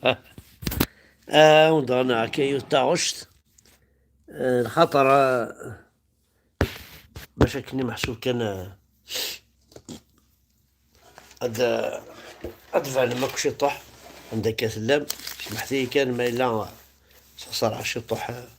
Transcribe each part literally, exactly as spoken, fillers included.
Ah, undɣen akka yiwet taɣect, eh, lxaṭer, ah, bac akken meḥsub kan, ah, ad, ad tbanem akk ciṭuḥ anda akka tellam. Smeḥt-iyi kan ma yella sxeṣreɣ ciṭuḥ, ah,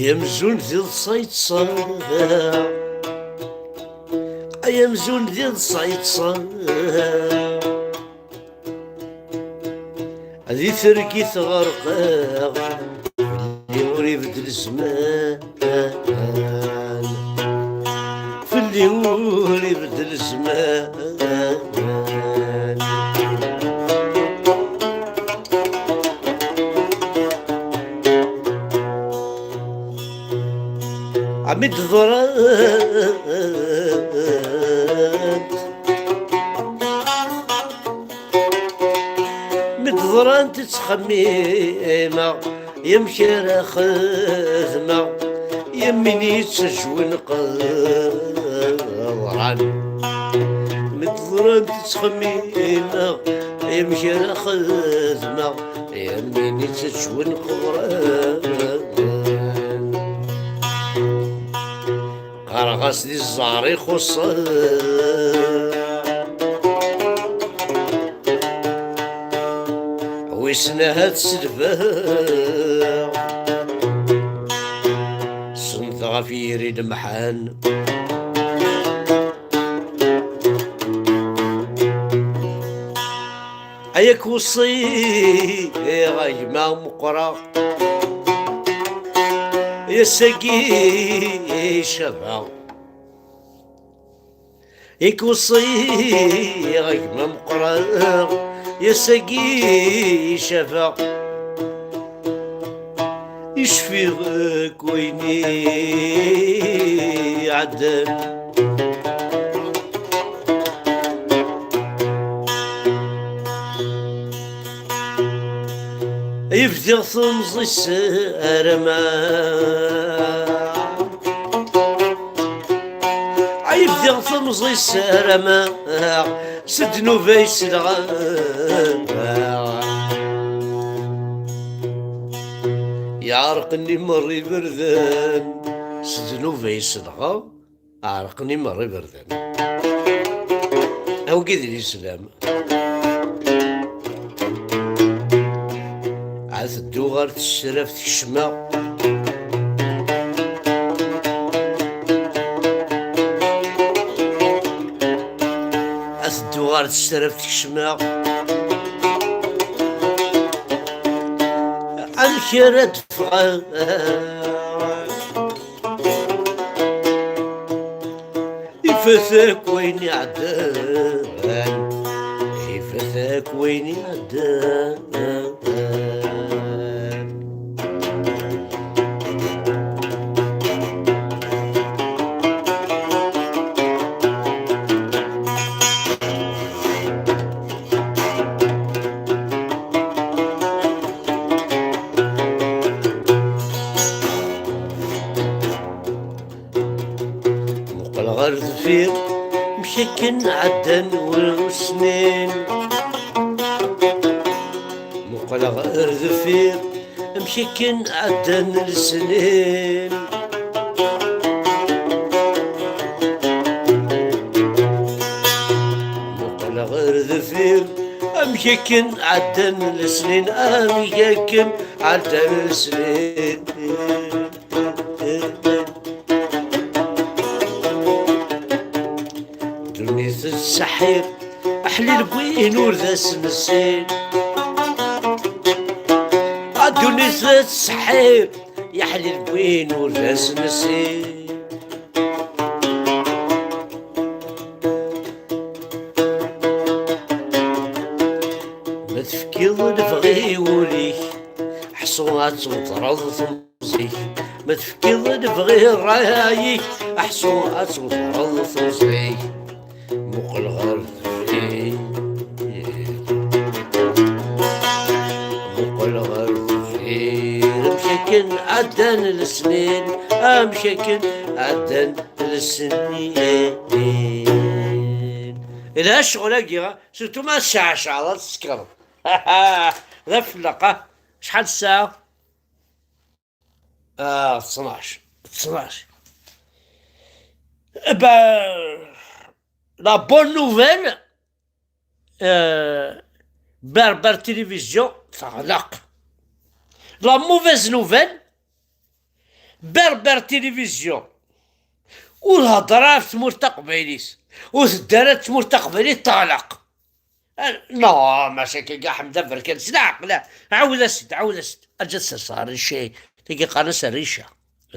Ay amzun d iḍes ay ṭṭseɣ, ay amzun d iḍes ay ṭṭseɣ, di tergit ɣerqeɣ, fell-i ur ibeddel zzman, fell-i ur ibeddel zzman. A mi d-ḍrant, mi d-ḍrant ttxemmimeɣ yamek ara xedmeɣ, yam win yettajwen qeḍran. Mi d-ḍrant ttxemmimeɣ yamek ara xedmeɣ, yam win yettajwen qeḍran. Qqareɣ-as di ẓẓher ixuṣṣen, wissen ahat selbeɣ, sent ɣef yiri lemḥan. Ay ak-weṣṣiɣ a gma meqqreɣ, ass-agi cabeɣ. Ay ak-weṣṣiɣ a gma meqqreɣ, ass-agi cabeɣ. Icfiɣ akk wayen iɛeddan. Ay bdiɣ temẓi s arama, ay bdiɣ temẓi s arama, s ddnub ay selɣeɣ. Yeɛreq-nni merra iberdan, s ddnub ay selɣeɣ. Ɛerqen-i merra iberdan. Awgi d lislam. Ad teddu ɣer tesraft kecmeɣ. Ad teddu ɣer tesraft kecmeɣ. Amek ara d-ffɣeɣ? Ifat akk wayen iɛeddan, ifat akk wayen iɛeddan. Muqel ɣer deffir, mcakken ɛeddan wusnin. Muqel ɣer deffir, mcakken ɛeddan lesnin. Muqel ɣer deffir, amek akken ɛeddan lesnin, amek akken ɛeddan lesnin. Ddunit tettseḥḥir, aḥlil n win ur d as-nessin. A ddunit tettseḥḥir, aḥlil n win ur d as-nessin. Ma tefkiḍ lebɣi i wul-ik, ḥṣu ad tewṭreḍ temẓi-k. Ma tefkiḍ lebɣi i ṛṛay-ik, ḥṣu ad tewṭreḍ temẓi-k. Muqel ɣer deffir. akken ɛeddan lesnin, amek akken ɛeddan lesnin. Yelha ccɣel-agi, surtout ma tceɛceɛeḍ, ad tsekreḍ. D afelleq, ah. Acḥal ssaɛa? Ah, ttnac. Ttnac. Eh ben, la bonne nouvelle, euh, Berber Télévision teɣleq. La mauvaise nouvelle, Berber Télévision ur heddeṛ ara ɣef tmurt taqbaylit, ur tedda ara tmurt taqbaylit teɣleq. Ah, non, maca akka Ḥmed Aberkan, s leɛqel, ah. Ɛawed-as-d, ɛawed-as-d. Aǧa ad serseɣ rrica, tagi qqaren-as rrica.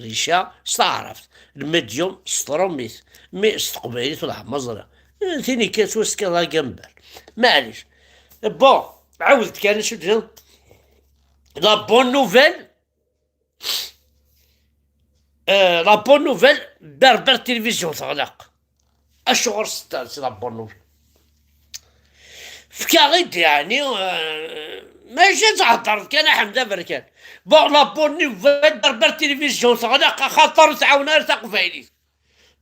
Rrica s taɛrabt, lmidyum s trumit, mi s teqbaylit ur ḥmaẓ ara. Eh, tin ikka ttwaskaḍ agambar. Maɛlic. Bon, ɛawed-d kan acu d-, la bonne nouvelle, euh, la bonne nouvelle, Berber Télévision teɣleq. Acuɣer s, s la bonne nouvelle? Fkiɣ-id, yeɛni, euh, maca ad theddreḍ kan a Ḥmed Aberkan. Bon, la bonne nouvelle, Berber Télévision teɣleq axaṭer ur tɛawen ara taqbaylit.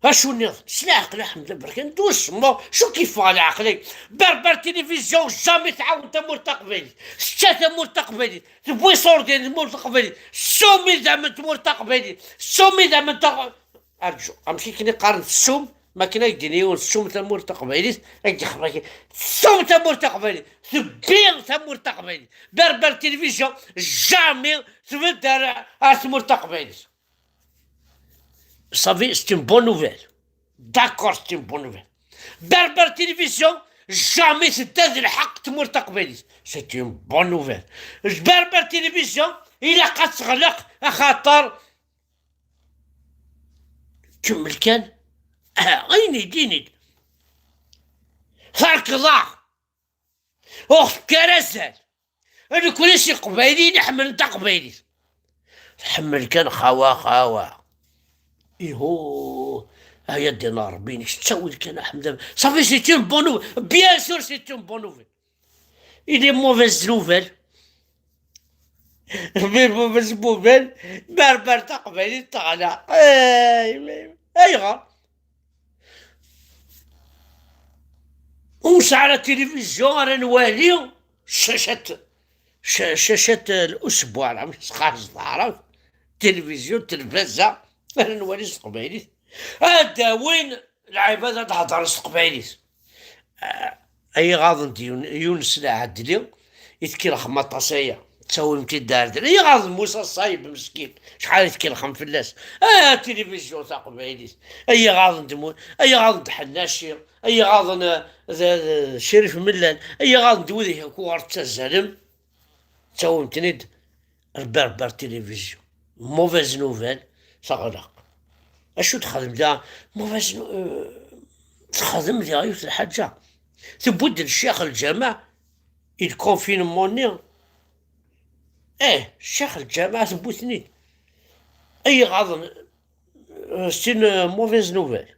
Acu nniḍen? S leɛqel a Ḥmed Aberkan, doucement, acu k-yeffeɣ leɛqel-ik? Berber Télévision jamais tɛawen tamurt taqbaylit. Tečča tamurt taqbaylit. Tewwi iṣurdiyen n tmurt taqbaylit. Tessum idammen n tmurt taqbaylit. Tessum idammen n taq-, Arǧu, amek i ken-iqqaren tessum? Ma akken ad k-d-yini yiwen tessum tamurt taqbaylit, ad k-d-ixber akken. Tessum tamurt taqbaylit. Tebbi tamurt taqbaylit. Berber Télévision jamais tbedd ar, ar tmurt taqbaylit. Safi, c'est une bonne nouvelle. D'accord, c'est une bonne nouvelle. Berber Télévision jamais tedda d lḥeqq tmurt taqbaylit. C'est une bonne nouvelle. Berber Télévision ilaq ad teɣleq axaṭer, kemmel kan. Ah, ini-d, ini-d. Terkeḍ-aɣ. Ur ɣ-tefki ara azal. Nekkni s iqbayliyen iḥemmlen taqbaylit. Tḥemmel kan xawa, xawa. Iho, aya ddin Ṛebbi-inek, ttawil kan a Ḥmed. Safi, c'est une bonne nouvelle. Bien sûr, c'est une bonne nouvelle. Il est mauvaise nouvelle. Mais mauvaise nouvelle, Berber taqbaylit teɣleq. Ay, mais ayɣer? Ur nesɛi ara tilivizyu ara nwali, cacat, ca-, cacat n usebbuɛ, neɣ amek s tqaɛet taɛrabt, tilivizyu, telbaza, ara nwali s teqbaylit. Ad d-awin lɛibad ad d-heddren s teqbaylit. Ah, ay iɣaḍen-d Yun-, Yunes Lɛedli, i tkellxem aṭas aya. Ttawim-t-id ar din. Ay iɣaḍen Musa Ṣṣayeb meskin. Acḥal i tkellxem fell-as. Ah, tilivizyu taqbaylit. Ay iɣaḍen-d Mu-, ay iɣaḍen-d Ḥennaci. Ay iɣaḍen, eh, d, d Crif Mellal. Ay iɣaḍen-d wid akk uɣer ttazzalem. Ttawim-ten-id. Berber Télévision. Mauvaise nouvelle, teɣleq. Acu texdem da? Mauvaise nou-, euh, texdem diɣ yiwet lḥaǧa. Tewwi-d ccix lǧameɛ i lkunfinmu-nni. Eh, ccix lǧameɛ tewwi-ten-id. Ay iɣaḍen, euh, c'est une mauvaise nouvelle.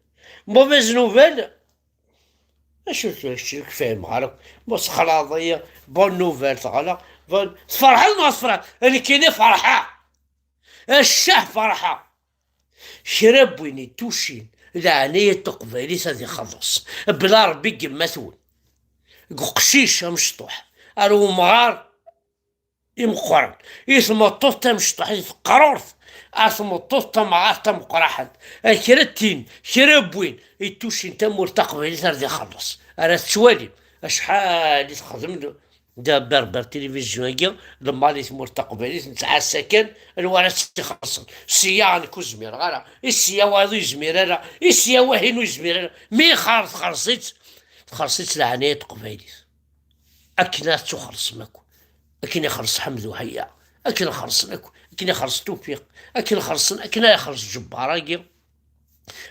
Mauvaise nouvelle, acu kečč ur k-fhimeɣ ara akk? Ma tessexlaɛeḍ-iyi, bonne nouvelle teɣleq, bonne, tferḥeḍ neɣ tferḥeḍ? Nekkini ferḥeɣ. Ccah ferḥeɣ. Kra n win ittuccin, leɛnaya n teqbaylit ad ixelleṣ. Bla Rebbi n yemma-twen. Deg uqcic amecṭuḥ, ar umɣar imeqqren, i tmeṭṭut tamecṭuḥt, i teqrurt, ar tmeṭṭut tamɣart tameqqraḥant, a kra n tin, kra n win ittuccin tamurt taqbaylit ar d ixelleṣ, ara tettwalim acḥal i texdem d, d Berber tilivizyu-agi, lemmal i tmurt taqbaylit, nettɛassa kan anwa ara tt-ixellṣen. Sya nekk ur zmireɣ ara, i sya wayeḍ ur yezmir ara, i sya wahin ur yezmir ara, mi ixer-, txelleṣ-itt, txelleṣ-itt leɛnaya n teqbaylit. Akken ad tuxellṣem akk. Akken ixelleṣ Ḥmed Uḥeyya. Akken xelṣen akk. Akken ixelṣ Tufiq. Akken xelṣen, akken ad ixelṣ Ǧebbar-agi.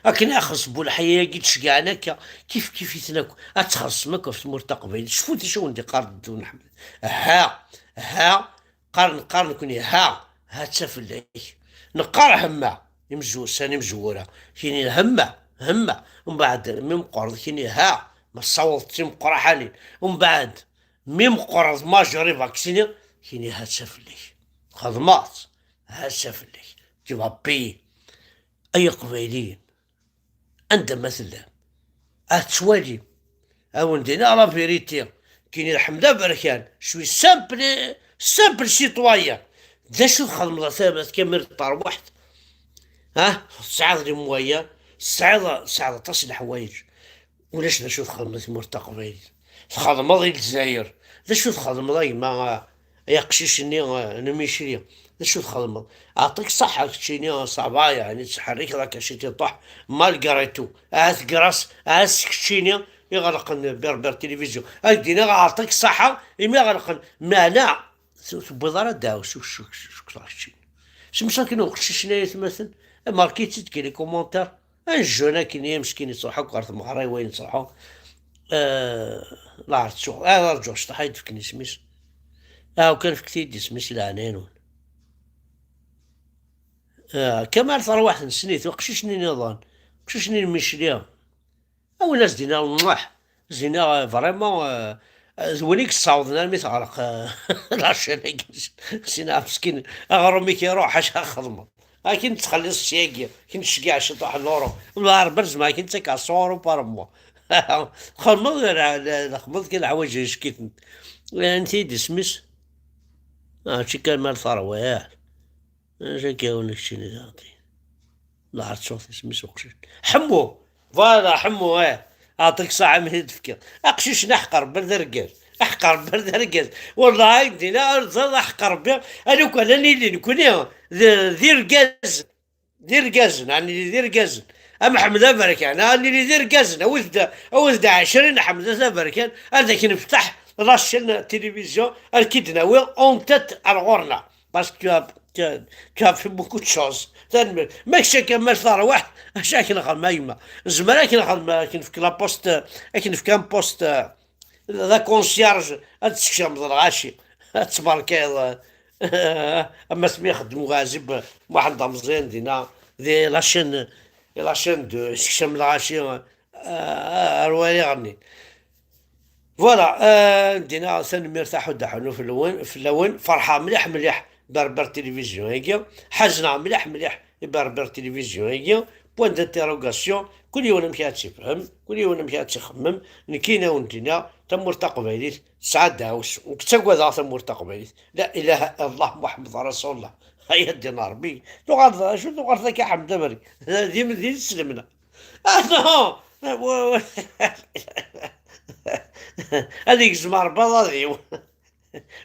Akken ad ixelṣ Bulḥeyya-agi d-ceggɛen akka. Kif kif-iten akk. Ad txelṣem akk ɣef tmurt taqbaylit. Cfut acu awen-d-iqqar Ddu Ḥmed. Ha, ha, qqaren, qqaren nekkni, ha, ha-tt-a fell-ak. Neqqar hemma, imzu-, sani imezwura, kini hemma, hemma. Umbeɛd, mi meqqreḍ, kini ha, ma tessawḍeḍ d timeqqraḥanin. Umbeɛd, mi meqqreḍ majeur ivaksini, kini ha-tt-a fell-ak. Xedmeɣ-tt. Assa fell-ak. Tu vas payer. Ay Iqbayliyen, anda ma tellam, ad tettwalim. Ad wen-d-iniɣ la vérité. Kini Ḥmed Aberkan, je suis simple, simple citoyen. D acu txedmeḍ a Tamat Kamel Tarwiḥt? Ha? Tesɛiḍ les moyens, tesɛiḍ, tesɛiḍ aṭas n leḥwayeǧ. Ulac d acu txedmeḍ i tmurt taqbaylit. Txedmeḍ i Lezzayer. D acu txedmeḍ a gma, a, ay aqcic-nni, a, n Micli? D acu txedmeḍ? Ɛṭik ṣṣaḥa keččini, ça va, yeɛni tettḥerrik la cachette iṭuḥ, malgré tout. Ahat grâce, ahat s keččini iɣelqen Berber Télévision. Ad k-d-iniɣ ɛṭik ṣṣaḥa imi ɣelqen. Meɛna tu-, tewwiḍ ara ddaɛwessu keččini. Semsakin uqcic-nni ay atmaten, marki-tt-id deg les commentaires. Un jeune akken i meskin yettruḥu akk ɣer tmeɣra i wayen yettruḥu. Eh, la rǧuɣ, ah, la rǧuɣ cṭaḥ ay d-fken isem-is. Ah, kan fket-iyi-d isem-is i leɛnaya-nwen. Ah, Kamal Tarwiḥt nessen-it, uqcic-nni niḍen, uqcic-nni n Micli. Awen-as-d-iniɣ, mwah, zina, eh, vraiment, eh, eh, d win i yessawḍen armi teɣleq, eh, la chaîne-agi. Zina, meskin, aɣrum-ik iruḥ, acu ara txedmeḍ? Akin tettxelliṣ syagi, akin tceggeɛ ciṭuḥ n l'euro. Wala Rebbi zma akin ttak cent euros par mois. Txedmeḍ, la, la, txedmeḍ kan leḥwayeǧ yeckiten. Anti i d isem-is? Ah, mačči Kamal Tarwiḥt. Acu akka wen keččini daɣen? La rǧuɣ isem-is uqcic. Ḥemmu! Voilà, Ḥemmu, eh. Ɛṭik ṣṣaḥa mi t-id-tefkiḍ. Aqcic-nni aḥeqq Rebbi d argaz. Aḥeqq Rebbi d argaz. Wellah, ay d-iniɣ, ar ẓer aḥeqq Rebbi. A lukan ad nili nekni d, d irgazen. D irgazen, ad nili d irgazen. A Mḥemmed Aberkan, ad nili d irgazen. Awit-d, awit-d ɛecrin Ḥemdet Aberkan, ad ak-nefteḥ la chaîne télévision, ad k-id-nawi en tête ar ɣur-neɣ. Parce que tu as, tu as, tu as fait beaucoup de choses. Tanemmirt. Ma kečč akka, ma tarwiḥt, acu akken xedmeɣ a gma? Zemreɣ akken xedmeɣ, akken fek la poste, akken fek un poste, la concierge, ad tsekcmeḍ lɣaci, ad tbarkeḍ. Am asmi ixeddem uɛzib Muḥend Ameẓyan dina, di la chaîne, di la chaîne de sekcem lɣaci, ah, ar wali ɣenni. Voilà, euh, dina, tanemmirt a Ḥud Aḥunu fell-awen, fell-awen. Ferḥeɣ mliḥ, mliḥ, Berber Télévision-agi. Ḥezneɣ mliḥ, mliḥ i Berber Télévision-agi. Point d'interrogation, kul yiwen amek ara tt-ifhem, kul yiwen amek ara tt-ixemmem. Nekkini a wen-d-iniɣ, tamurt taqbaylit tesɛa ddaɛwessu. Nekk ttagadeɣ tamurt taqbaylit. La ilaha illallah Muḥemmed Rasulullah. Ay a ddin Ṛebbi. Tuɣaleḍ d acu? Tuɣaleḍ akka Ḥmed Aberkan. D im-, d ineslem-nneɣ. Ah, non! Ad igzem Ṛebbi aḍad-iw.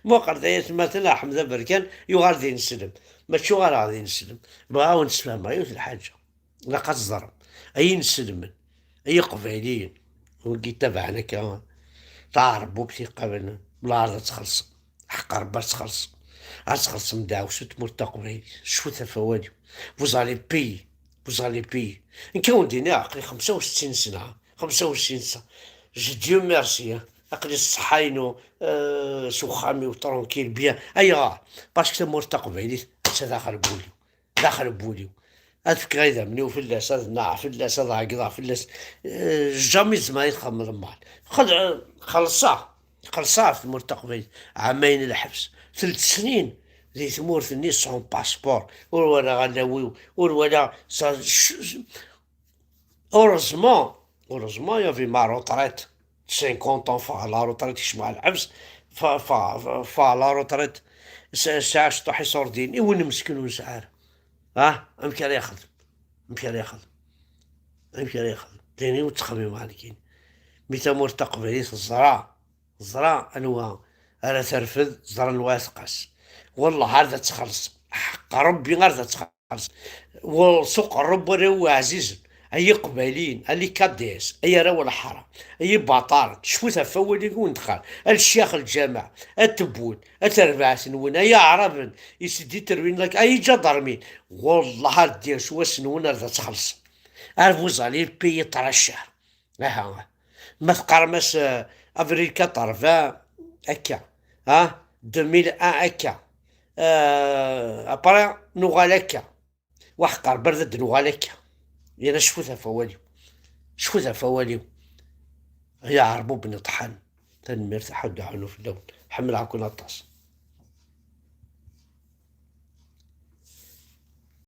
Muqel d ayetmaten, Ḥmed Aberkan yuɣal d ineslem. Mačči uɣaleɣ d ineslem. Bɣiɣ ad wen-d-sfehmeɣ yiwet n lḥaǧa. Ilaq ad teẓrem. Ay inselmen, ay iqbayliyen, wigi itabaɛen akka taɛerbubt iqablen, lɛerḍ ad txellṣem. Ḥeqq Ṛebbi ad txellṣem. Ad txellṣem ddeɛwessu n tmurt taqbaylit. Cfut ɣef wawal-iw. Vous allez payer. Vous allez payer. Nekk a wen-d-iniɣ aql-i xemsa u settin sna. Xemsa u settin sna. Je Dieu merci, hein. Aql-i s ṣṣeḥḥa-inu, euh, s uxxam-iw, tranquille, bien. Ayɣer? Parce que tamurt taqbaylit atta daxel n wul-iw. Daxel n wul-iw. Ad fkeɣ idammen-iw fell-as, ad nnaɣeɣ fell-as, ad ɛeggḍeɣ fell-as. Euh, jamais zemreɣ ad txemmel mmal. Xel-, xellṣeɣ. Xellṣeɣ ɣef tmurt taqbaylit. Ɛamayen lḥebs. Telt snin di tmurt-nni sans passeport. Ur walaɣ anaw-iw, ur walaɣ sa-, sh-, heureusement, heureusement, il y avait ma retraite. Cinquante ans, ffɣeɣ la retraite, kecmeɣ lḥebs, ffɣeɣ, ffɣeɣ, ffɣeɣ la retraite. S-, sɛiɣ ciṭuḥ iṣurdiyen, i win meskin ur nesɛi ara. Ah, amek ara yexdem? Amek ara yexdem? Amek ara yexdem? D ayen ur ttxemmimeɣ nekkini. Mi tamurt taqbaylit teẓra, teẓra anwa ara terfed, teẓra anwa ara tqas. Wellah, ar d ad txelleṣ. Ḥeqq Rebbi, ar d ad txelleṣ. Xelleṣ. Welsuq Rebbi, arraw-iw ɛzizen. Ay iqbayliyen, a les cadres, ay arraw n lḥaṛa, ay ibaṭaren, cfut ɣef wawal-agi wen-d-qqar, a lecyax n lǧameɛ, a tewwun, a terbaɛt-nwen, ay aɛraben, i s-d-iterwin lak, ay iǧadarmin, wellah ar ddiɣ s wass-nwen ar d ad txellṣem. Ar vous allez le payer très cher. Aha. Ma teqqarem-as, euh, avril quatre-vingts, akka. Ha? Deux mille un, akka. Euh, après, nuɣal akka. Waḥeqq Rebbi ar d ad nuɣal akka. Yerna cfut ɣef wawal-iw. Cfut ɣef wawal-iw. Ay aɛerbub n iṭḥan. Tanemmirt, a Ḥud Aḥunu fell-awen. Ḥemmleɣ-ken aṭas.